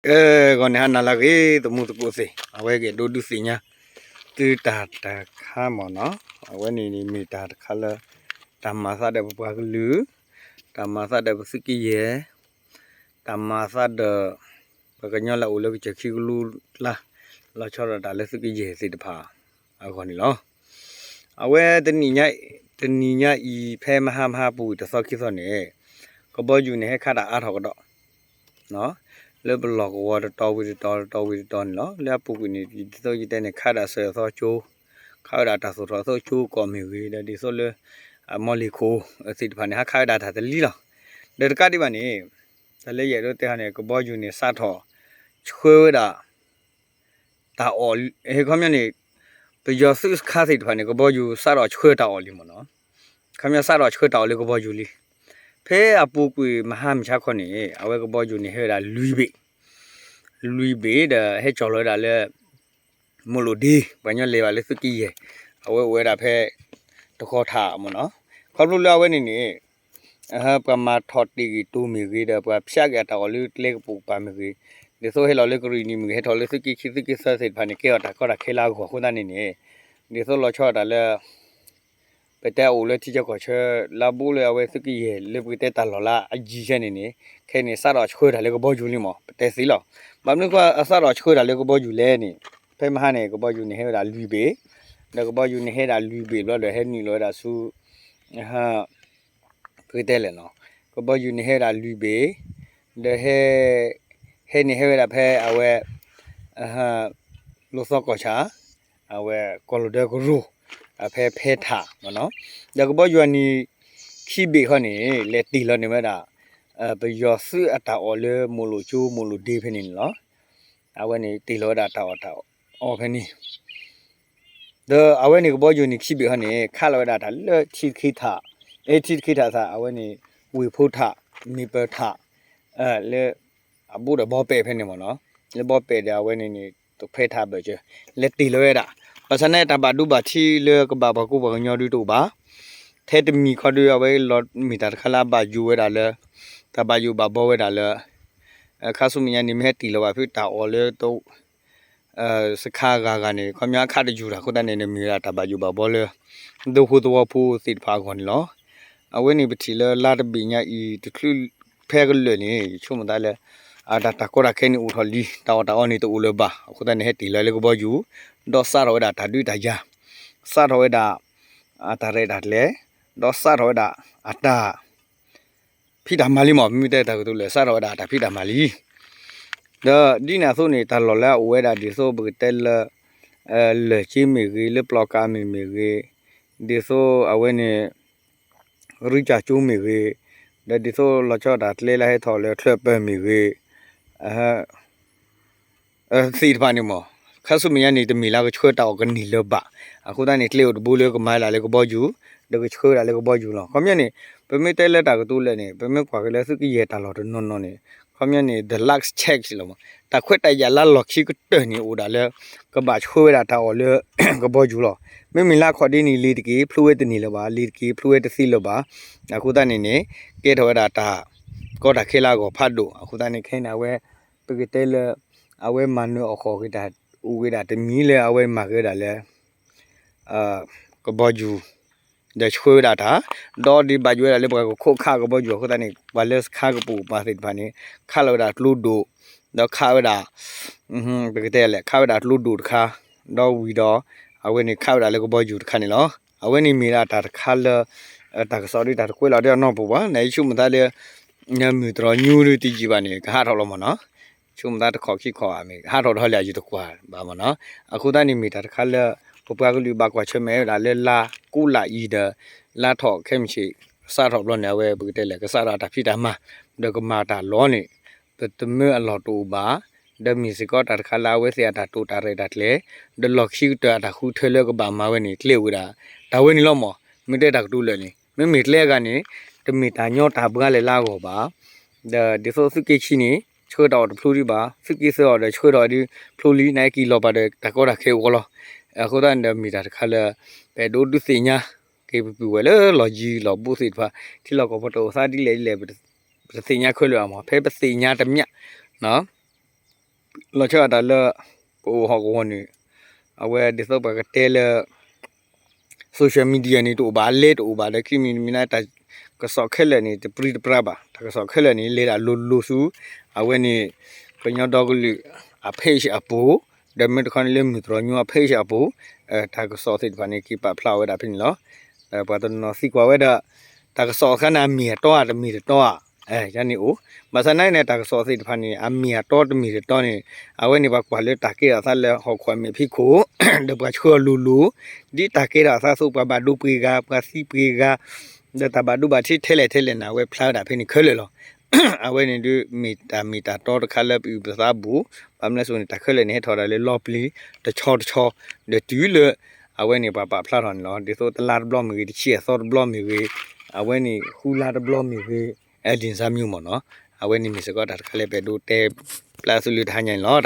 ကဲ ဂီၤန့ၣ်ဟါနၤလၢအဂ့ၤ သမူသကိးသ့ၣ်, အဝဲကအဲၣ်ဒိးဒုးသ့ၣ်ညါ သုတၢ်တခါမ့ၢ်နီၤ, အဝဲန့ၣ်မ့ၢ်တၢ်တခါလၢ တၢ်မၤသးဒီးပပှၤကလုာ်, တၢ်မၤသးဒီးပသုးက့ယဲၢ်, တၢ်မၤသးဒီး ပှၤကညီလၢအအိၣ်လၢကစၢၢ်ခံကလူးကျါ, လီၤဆီဒၣ်တၢ်လၢသုးက့ယဲၢ်သ့ၣ်တဖၣ် အဂီၢ်န့ၣ်လီၤ. အဝဲ တနံၤညါအံၤ ဖဲမဟါမဟါပူၤကွံာ်တသီခံသီန့ၣ် ကဘီယူၤန့ၣ် ဟဲခးတၢ်အါထီၣ်ကဒီး လၢပလီၢ်ကဝီၤတတီၤဝံၤတတီၤ တတီၤဝံၤတတီၤန့ၣ်လီၤ. လၢအပူၤကွံာ်န့ၣ် ဒ်သိးယတဲန့ၣ် ခးဒၣ်စၢၤအသီကၠိ, ခးဝဲဒၣ်တၢ်သိၣ်ထီၣ်အသီကၠိကီၢ်မ့ၢ်ဂ့ၤ, ဒီးဒ်သိးလၢ အမီၢ်လ့ၣ်ခိၣ်သ့ၣ်တဖၣ်န့ၣ် ဟးခးဝဲဒၣ်တၢ်တလံလီၤ. ဒီးတကးဒံးဘၣ်န့ၣ် တၢ်လၢယအဲၣ်ဒိးတဲဟီန့ၣ် ကဘီယူၤန့ၣ် စးထီၣ်ဆှၢဝဲဒၣ် တၢ်အီၣ် ဟဲခီပညီန့ၣ် ပယီၤသုးစခါသ့ၣ်တဖၣ်န့ၣ် ကဘီယူၤစးထီၣ်ဆှၢတၢ်အီၣ်လံမ့ၢ်နီၤ, ခီပညီစးထီၣ်ဆှၢတၢ်အီၣ်လၢကဘီယူၤလံ. ဖဲအပူၤကွံာ်မဟါမုၢ်ဆါခီန့ၣ် အဝဲကဘီယူၤန့ၣ် ဟဲဝဲဒၣ်လွံၢ်ဘ့ၣ်, လွံၢ်ဘ့ၣ်ဒီး ဟဲကၠီၣ်လီၤဝဲဒၣ်လၢ မိၢ်လိၣ်ဒ့ ပှၤကညီလဲၤဘၣ်လၢသုးက့ယဲၢ်, အဝဲအိၣ်ဝဲဒၣ်ဖဲ တဃီၤထးမ့ၢ်နီၤ, ခီဖျိလၢအဝဲန့ၣ်န့ၣ် ပှၤမၤထီၣ်တ့ၢ်ဂ့ၢ်တိၤမ့ၢ်ဂ့ၤ ဒီးပှၤဖျါက့ၤအတၢ်အီၣ်လၢကျဲကပိာ်ကပၤမ့ၢ်ဂ့ၤ, ဒ်သိးဟဲလီၤလၢကရံၣ်နံၣ်မ့ၢ်ဂ့ၤ ဟဲထီၣ်လၢသုးက့ခံသုးက့သၢသ့ၣ်တဖၣ်န့ၣ် ကဲထီၣ်တၢ်ကီတၢ်ခဲလၢအဂီၢ်အဃိသတးန့ၣ်န့ၣ် ဒ်သိးလီၤဆီဒၣ်တၢ်လၢ ပတဲအိၣ်လၢထံဆၢကီၢ်ဆၢ လၢအဘူးလၢအဝဲသုးက့ယဲၢ်လၢပကတဲတၢ်လီၢ်လၢအယံၤဆဲန့ၣ်န့ၣ် ခဲအံၤန့ၣ် စးထီၣ်ဆှၢတၢ်လၢကဘီယူၤလံမ့ၢ် ပတဲသ့လီၤ. ဘၣ်မနုၤဃိအစးထီၣ်ဆှၢတၢ်လၢကဘီယူၤလဲၣ်န့ၣ် ဖဲမဟါန့ၣ် ကဘီယူၤန့ၣ်ဟဲဝဲဒၣ်လွံၢ်ဘ့ၣ်, ဒီးကဘီယူၤန့ၣ်ဟဲဒၣ်လွံၢ်ဘ့ၣ်ဘျီဒီး ဟဲနုာ်လီၤဝဲဒၣ်ဆူ ပကတဲလဲၣ်နီၤ, ကဘီယူၤန့ၣ်ဟဲဝဲဒၣ်လွံၢ်ဘ့ၣ်, ဒီး ဟဲန့ၣ်ဟဲဝဲဒၣ်ဖဲအဝဲ လိာ်သီကီၢ်ဆၣ်, အဝဲကီၢ်လိာ်ဒၢကရိၢ်, ဖဲဖဲထးမ့ၢ်နီၤ, ဒီးကဘီယူၤအနံၤခံဘ့ၣ်ခီန့ၣ် လဲၤတ့ၢ်လီၤန့ၢ်ဝဲဒၣ် ပယီၤသုးအတၢ်အီၣ်လၢမိၢ်လိၣ်ကၠိမိၢ်လိၣ်ဒ့ဖဲန့ၣ်န့ၣ်လီၤ. အဝဲန့ၣ်တ့ၢ်လီၤဝဲဒၣ်တၢ်အီၣ်တၢ်အီဖဲန့ၣ် ဒီးအဝဲန့ၣ်ကဘီယူၤန့ၣ်ခံဘ့ၣ်ခီန့ၣ် ခးလီၤဝဲဒၣ်တၢ်လၢထံတခ့ထး, အဲထံတခ့ထးသး အဝဲန့ၣ် ဝ့ၢ်ဖိထး, မ့ၢ်ပၢၤထး, လၢ အဘူးဒီးဘီပဲာ်ဖဲန့ၣ်မ့ၢ်နီၤ, လၢဘီပဲာ်ဒီးအဝဲန့ၣ်န့ၣ် တခွဲထးဘၢၣ်စၢၤ လဲၤတ့ၢ်လီၤဝဲဒၣ်, ဘၣ်ဆၣ်န့ၣ်တၢ်ဘၣ်ဒိဘၣ်ထံးလၢကဘၣ်ပှၤကူပှၤကညီဒုတအိၣ်ဘၣ်, ထဲတမံၤခီဒု အဝဲလီၤမ့ၢ်တၢ်တခါလၢအဘၣ်ယိၣ်ဝဲဒၣ်လၢ တၢ်ဘၣ်ယိၣ်ဘၣ်ဘီဝဲဒၣ်လၢ ခါဆူမဲာ်ညါန့ၣ် မ့ၢ်ဟဲတ့ၢ်လီၤဘၣ်ဖုတၢ်အီၣ်လၢ စခါဂၤဂၤန့ၣ် ခီပညီအခးတယူၤတၢ်အဃိသတးန့ၣ် မ့ၢ်ဝဲဒၣ်တၢ်ဘၣ်ယိၣ်ဘၣ်ဘီလၢ ဒူဖိသဝီဖိသ့ၣ်တဖၣ်အဂီၢ်န့ၣ်လီၤ. အဝဲန့ၣ်ပထံၣ်လၢလါတဘ့ၣ်ညါအံၤ တချုးဖဲကလၢာ်န့ၣ် ယဆိကမိၣ်သးလၢ တၢ်တၢ်ကီတၢ်ခဲန့ၣ်အိၣ်ထီၣ်လံ တၢ်အီၣ်တၢ်အီန့ၣ်တအိၣ်လၢၤဘၣ် အဃိသတးန့ၣ် ဟဲတ့ၢ်လီၤလၢကဘီယူၤ ဒီးစးထီၣ်ဝဲဒၣ်တၢ်ဒုးတၢ်ယၤ စးထီၣ်ဝဲဒၣ် အတၢ်ရဲၣ်တၢ်ကျဲၤ ဒီးစးထီၣ်ဝဲဒၣ်အတၢ် ဖံးတၢ်မၤလံမး ပမ့ၢ်တဲတၢ်ကတိၤလၢာ် စးထီၣ်ဝဲဒၣ်အတၢ်ဖံးတၢ်မၤလံ. ဒီးဒ်န့ၣ်အသိးန့ၣ် တၢ်လီၢ်လၢအအိၣ်ဝဲဒၣ်ဒ်သိးပကတဲလၢ လၢၢ်က့မ့ၢ်ဂ့ၤ လၢပျီကါမ့ၢ်မ့ၢ်ဂ့ၤ ဒ်သိးအဝဲန့ၣ် ရူကၠၢ်ကၠိမ့ၢ်ဂ့ၤ ဒီးဒ်သိးလီၤဆီဒၣ်တၢ်ကျဲလၢဟဲထီၣ်လၢချၢၣ်ပၢၢ်မ့ၢ်ဂ့ၤ သ့ၣ်တဖၣ်န့ၣ်မး ခါဆူမဲာ်ညါန့ၣ် တမ့ၢ်လၢကဆှၢတၢ်အီၣ်ကန့ၢ်လၢၤဘၣ် အဃိသတးန့ၣ် ကျဲအိၣ်တဘိလၢကမၤဒၣ်လၢကဘီယူၤ ဒီးကဆှၢဒၣ်လၢကဘီယူၤလီၤ. ခီပညီန့ၣ် ပမ့ၢ်တဲလၢတၢ်ကတိၤလၢာ်န့ၣ် ပမ့ၢ်ကွၢ်က့ၤလၢသုးကယဲၢ်တၢ်လီၢ်တနီၤနီၤန့ၣ် ခီပညီန့ၣ် the last chance လီၤမး တၢ်ခွဲးတၢ်ယာ်လၢလီၢ်ခံကတၢၢ်န့ၣ် အိၣ်ဒၣ်လၢ ကဘၣ်ဆှၢဝဲဒၣ်တၢ်အီၣ်လၢ ကဘီယူၤလီၤ. မ့မ့ၢ်လၢအခီၣ်ဒ့န့ၣ် လ့ၤတက့ၢ် ဖျိဝဲတန့ၢ်လၢၤဘၣ် လ့ၤတက့ၢ် ဖျိဝဲတသ့လၢၤဘၣ် အဃိသတးန့ၣ်န့ၣ် ကဲထီၣ်ဝဲဒၣ်တၢ်ကီတၢ်ခဲလၢအဂီၢ်ဖးဒိၣ် အဃိသတးန့ၣ် ခဲအံၤန့ၣ် အဝဲ ပကတဲလၢ အဝဲမၤနၢၤအီၣ်ဃီၣ်က့ၤတၢ် အိၣ်က့ၤဒၣ်တမံၤလၢအဝဲမၤက့ၤဝဲဒၣ်လၢ ကဘီယူၤ ဒီးဆှၢဝဲဒၣ်တၢ် ဒီးဒ်ဘၣ်ယိၣ်ဝဲဒၣ်လၢပှၤကခိးခးကဘီယူၤအဃိသတးန့ၣ် ပှၤလၢစခါကပိာ်ကပၤသ့ၣ်တဖၣ်န့ၣ် ခးလီၤဝဲဒၣ်ကျိဒိၣ် ဒီးခးဝဲဒၣ် ပကတဲလဲၣ် ခးဝဲဒၣ်ကျိဒိၣ်တခါ ဒီးဝံၤဒီး အဝဲန့ၣ်ခးဝဲဒၣ်လၢကဘီယူၤတခါန့ၣ်လီၤ. အဝဲန့ၣ်မ့ၢ်ဒၣ်တၢ်တခါလၢ တၢ်ကစီၣ်ဒ်တၢ်တကွဲးလီၤဒ်အနီၢ်ပူၤဘၣ် နယဆိကမိၣ်သးလၢ နမုၢ်တြီၤညူဒ်တယံာ်ဘၣ်န့ၣ် ကဟးထီၣ်လီၤမးနီၤ ဆိကမိၣ်သးတခီၣ်ခံခီၣ်ဧါမ့ၢ် ဟးထီၣ်ဒီးလၢအယံၤတကွၢ်ဘၣ်မးနီၤ အဃိသတးန့ၣ်မ့ၢ်တၢ်တခါလၢ ပပှၤကလုာ်ဘၣ်ကွၢ်ဆၢၣ်မဲာ်ဝဲဒၣ်လၢလါကူလၢ်အံၤဒီး လါထီၣ်ခဲမုၢ်ဆ့ၣ် စးထီၣ်ဘျီန့ၣ် အဝဲပကတဲလဲၣ် ကစးထီၣ်တၢ်ဖံးတၢ်မၤ ဒီးကမၤတၢ်လီၤန့ၣ် ပတမၢအလီၢ်တအိၣ်ဘၣ် ဒီးမ့ၢ်စ့ၢ်ကီးတၢ်တခါလၢအဝဲသ့ၣ်အတၢ်တိာ်တၢ်ရဲၣ်တၢ်ကျဲၤ ဒီးလီၢ်ခံကတၢၢ်အတၢ်ဃုထၢလၢကဘၣ်မၤဝဲန့ၣ် ကျဲအိၣ်ဝဲဒၣ် တၢ်ဝဲန့ၣ်လီၤမး မ့ၢ်တဲတၢ်ကတိၤလၢာ်န့ၣ် မ့မ့ၢ်ကျဲအဂၤန့ၣ် တမ့ၢ်တၢ်ညီတၢ်ဘှါလဲၣ်လၢအဂီၢ်ဘၣ် ဒီးဒ်သိးသုးက့ခံန့ၣ် ဆှၢတၢ်အီၣ်တဖျိဒံးဘၣ် သုးက့သၢအီၣ်ဒီးဆှၢထီၣ်ဒ်ဖျိလံ နအံၤက့ၤလီၤပာ်ဒီးတၢ်ကီတၢ်ခဲအိၣ်လီၤ အဃိသတးန့ၣ်ဒီးမ့ၢ်တၢ်တခါလၢ ပအဲၣ်ဒိးဒုးသ့ၣ်ညါ က့ၤပပုၢ်ဝဲၢ်လၢလီၢ်ယံၤလီၢ်ဘူးသ့ၣ်တဖၣ် ထံလီၢ်ကီၢ်ပှၤတအိၣ်သးဒ်လဲၣ်ဒ်လဲၣ် ပတသ့ၣ်ညါခဲလၢာ်အါမး ဖဲပသ့ၣ်ညါတမံၤ လီၤဆီဒၣ်တၢ်လၢ ပအိၣ်ဟီၣ်ကဝီၤန့ၣ် အဝဲဒ်သိးပှၤကတဲလၢ social media န့ၣ် တအိၣ်ဘၣ် လဲတအိၣ်ဘၣ်ဒီး ခံမံၤတမံၤန့ၣ် တၢ်ကစီၣ်ခဲလၢာ်န့ၣ် တပြံတပြါဘၣ်. တၢ်ကစီၣ်ခဲလၢာ်န့ၣ် လဲၤဒၣ်လိၤလိၤဆူ အဝဲန့ၣ် ကညီဒီကလုာ်အ page အပူၤ, ဒီးမ့ၢ်တခီန့ၣ်လၢမုၢ်တြီၤညိအ page အပူၤ, တၢ်ကစီၣ်သ့ၣ်တဖၣ်န့ၣ် က့ၤပာ်ဖျါဝဲဒၣ်ဖဲန့ၣ်လီၤ. ဒီးပှၤတနီၤသံကွၢ်ဝဲဒီး တၢ်ကစီၣ်တခါန့ၣ် အမ့ၢ်အတီဧါ တမ့ၢ်တတီဧါ, ယန့ၣ်အိၣ် ဘၣ်ဆၣ်သနာ်က့န့ၣ် တၢ်ကစီၣ်သ့ၣ်တဖၣ်န့ၣ် အမ့ၢ်အတီတမ့ၢ်တတီန့ၣ် အဝဲန့ၣ်ပှၤကွၢ်လၢတၢ်ကဲထီၣ်အသးလၢဟီၣ်ခိၣ်အမဲာ်ဖံးခိၣ် ဒီးပှၤဆှၢအီၤလိၤလိၤ, ဒ်တၢ်ကဲထီၣ်အသးအသိး ပှၤဘၣ်ဒိပှ့ၤဂၤ ပှၤသံပှ့ၤဂၤ ဒီးတၢ်ဘၣ်ဒိဘၣ်ထံးထဲလဲၣ်ထဲလဲၣ်န့ၣ် အဝဲဖျါဝဲဒၣ်ဖဲန့ၣ်ခဲလၢာ်လီၤ. အဝဲန့ၣ်ဒုးမ့ၢ်တၢ်မ့ၢ်တၢ်တီတခါလၢပအုၣ်ပသးဘူး, ဘၣ်မနုၤအဃိန့ၣ် တၢ်ခဲလၢာ်န့ၣ် ဟဲထီၣ်ဒၣ်လၢလီပျံၤတဆီတဆီ, ဒီးတုၤလၢ အဝဲန့ၣ်ပှၤပာ်ဖျါထီၣ်န့ၣ်လီၤ. ဒ်သိးတလါတဘျီမ့ၢ်ဂ့ၤ, တဆံအသီတဘျီမ့ၢ်ဂ့ၤ, အဝဲန့ၣ်ဃုလါတဘျီမ့ၢ်ဂ့ၤ, အဲဒ်န့ၣ်မ့ၢ်မ့ၢ်နီၤ. အဝဲန့ၣ်မ့ၢ်စ့ၢ်ကီးတၢ်တခါလၢပအဲၣ်ဒိးတဲ ပျါဆူလၢတဟါညါန့ၣ်လီၤ.